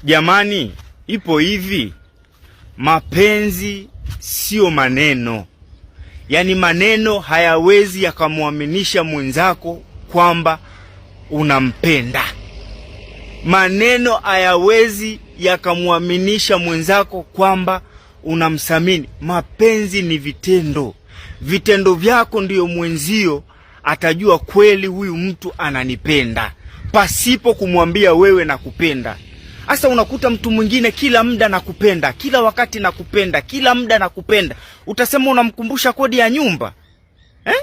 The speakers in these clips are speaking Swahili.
Jamani, ipo hivi, mapenzi sio maneno. Yaani maneno hayawezi yakamwaminisha mwenzako kwamba unampenda. Maneno hayawezi yakamwaminisha mwenzako kwamba unamthamini. Mapenzi ni vitendo. Vitendo vyako ndiyo mwenzio atajua kweli huyu mtu ananipenda, pasipo kumwambia wewe nakupenda. Sasa unakuta mtu mwingine kila muda nakupenda, kila wakati nakupenda, kila muda nakupenda. Utasema unamkumbusha kodi ya nyumba eh?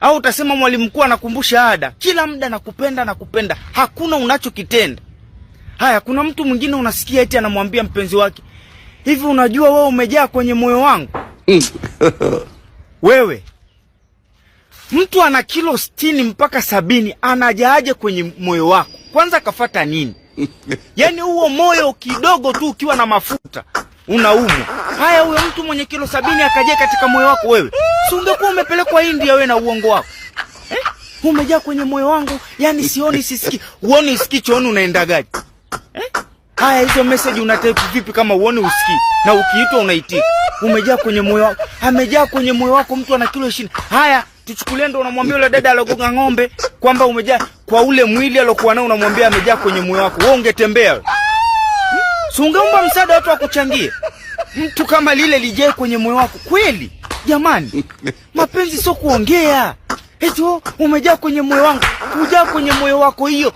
Au utasema mwalimu mkuu anakumbusha ada, kila muda nakupenda, nakupenda, hakuna unachokitenda. Haya, kuna mtu mwingine unasikia eti anamwambia mpenzi wake hivi, unajua wewe umejaa kwenye moyo wangu. Wewe mtu ana kilo 60 mpaka 70 anajaaje kwenye moyo wako? Kwanza kafata nini? Yaani huo moyo kidogo tu ukiwa na mafuta unaumwa. Haya, huyo mtu mwenye kilo 70 akaje katika moyo wako wewe? Si ungekuwa umepelekwa India wewe na uongo wako eh? Umejaa kwenye moyo wangu, yani sioni sisikii. Uoni usikii chooni unaendagaje eh? Haya, hizo message unatype vipi kama uoni usikii na ukiitwa unaitika? Umejaa kwenye moyo wako, amejaa kwenye moyo wako mtu ana kilo 20. Haya, tuchukulie ndo unamwambia yule dada alogonga ng'ombe kwamba umejaa kwa ule mwili alokuwa nao, unamwambia amejaa kwenye moyo wako. Wewe ungetembea wewe? Si ungeomba msaada watu wakuchangie? Mtu kama lile lijae kwenye moyo wako kweli? Jamani, mapenzi sio kuongea. Eti oh, umejaa kwenye moyo wangu. Kujaa kwenye moyo wako hiyo.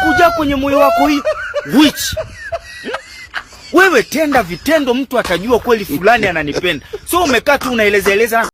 Kujaa kwenye moyo wako hiyo. Which? Wewe tenda vitendo, mtu atajua kweli fulani ananipenda. So umekaa tu unaeleza eleza.